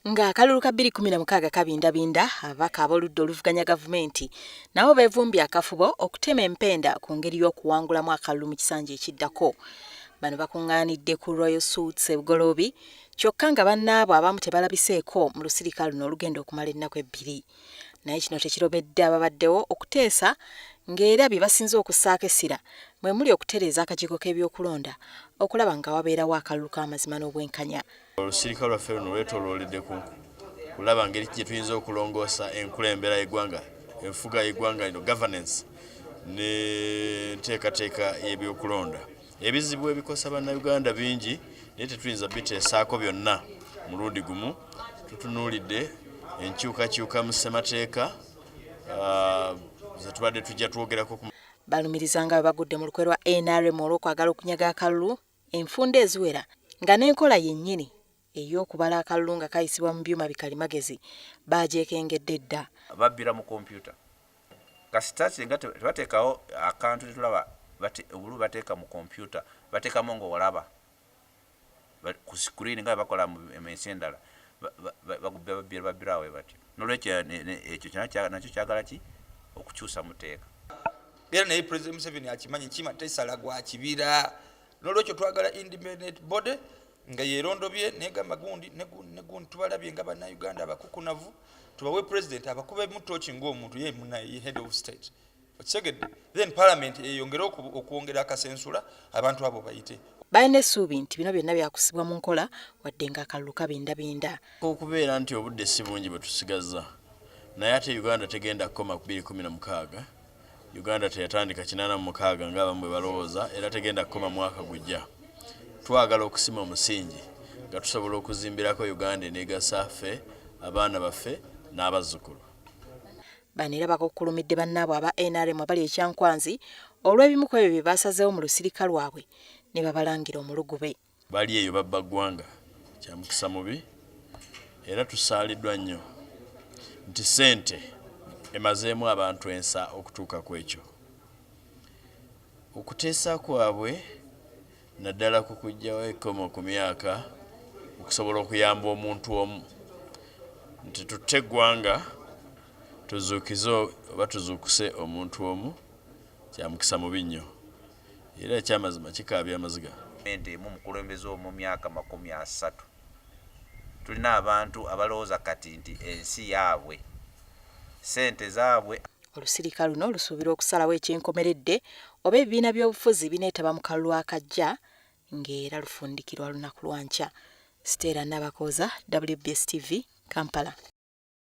Ng'akalulu ka 2016 kabindabinda, ababaka ab'oludda oluvuganya gavumenti nabo beevumbye akafubo okutema empenda ku ngeri y'okuwangulamu akalulu mu kisanja ekiddako. Bano bakuŋŋaanidde ku Royal Suites e Bugoloobi kyokka nga bannaabwe abamu tebalabiseeko mu lusirika luno olugenda okumala ennaku ebbiri. Naye kino tekirobedde ababaddewo okuteesa ng'era bye basinze okussaako essira mwe muli okutereeza akakiiko k'ebyokulonda okulaba nga wabeerawo akalulu k'amazima n'obwenkanya. Olusirika lwaffe luno lwetolooledde ku kulaba ngeri ki gye tuyinza okulongoosa enkulembera y'eggwanga, enfuga y'eggwanga lino, governance n'enteekateeka y'ebyokulonda. Ebizibu ebikosa Bannayuganda bingi naye tetuyinza biteesaako byonna mulundi gumu. Tutunuulidde enkyukakyuka mu ssemateeka ze tubadde tujja twogerako. Balumiriza nga bwe bagudde mu lukwe lwa NRM olw'okwagala okunyaga akalulu enfunda eziwera nga n'enkola yennyini ey'okubala akalulu nga kayisibwa mu byuma bikalimagezi baagyekengedde dda. Babbira mu kompyuta. Kasita singa tebateekawo akantu tetulaba obululu bateeka mu kompyuta, bateekamu ng'olaba ku screen nga bwe bakola mu ensi endala, babbirawo batyo. Nolwekyo ekyo nakyo kyagala ki okukyusa mu tteeka. Era naye President Museveni akimanyi nkima tesala gwa kibira. Nolwekyo twagala independent body nga yerondobye negamba gundi ne gundi ne gundi, tubalabye nga Bannayuganda abakukunavu, tubawe president abakubemu tooki ng'omuntu ye munaye head of state, okitegedde? Then parliament eyongere okwongera akasensula abantu abo bayite. Balina essuubi nti bino byonna byakusibwa mu nkola wadde ng'akalulu kabindabinda. Okubeera nti obudde si bungi bwe tusigazza, naye ate Uganda tegenda kukoma ku 2016. Uganda teyatandika 86 ng'abamu bwe balowooza, era tegenda kukoma mwaka gujja. Twagala okusima omusingi nga tusobola okuzimbirako Uganda eneegasa ffe, abaana baffe n'abazzukulu. Bano era bakukkulumidde bannaabwe aba NRM abali e Kyankwanzi olw'ebimu ku ebyo bye baasazeewo mu lusirika lwabwe ne babalangira omulugube. Bali eyo babba ggwanga, kya mukisa mubi era tusaaliddwa nnyo nti ssente emazeemu abantu ensa okutuuka ku ekyo. Okuteesa kwabwe naddala ku kuggyawo ekkomo ku myaka okusobola okuyamba omuntu omu nti tutte eggwanga tuzuukize oba tuzuukuse omuntu omu, kya mukisa mubi nnyo era ekyamazima kikaabya amaziga. Emu omukulembeze omu myaka 30, tulina abantu abalowooza kati nti ensi yaabwe, ssente zaabwe. Olusirika luno lusuubirwa okusalawo ekyenkomeredde oba ebibiina by'obufuzi bineetaba mu kalulu akajja, ng'era lufundikirwa lunaku lwa nkya. Stella Nabakooza, WBS TV, Kampala.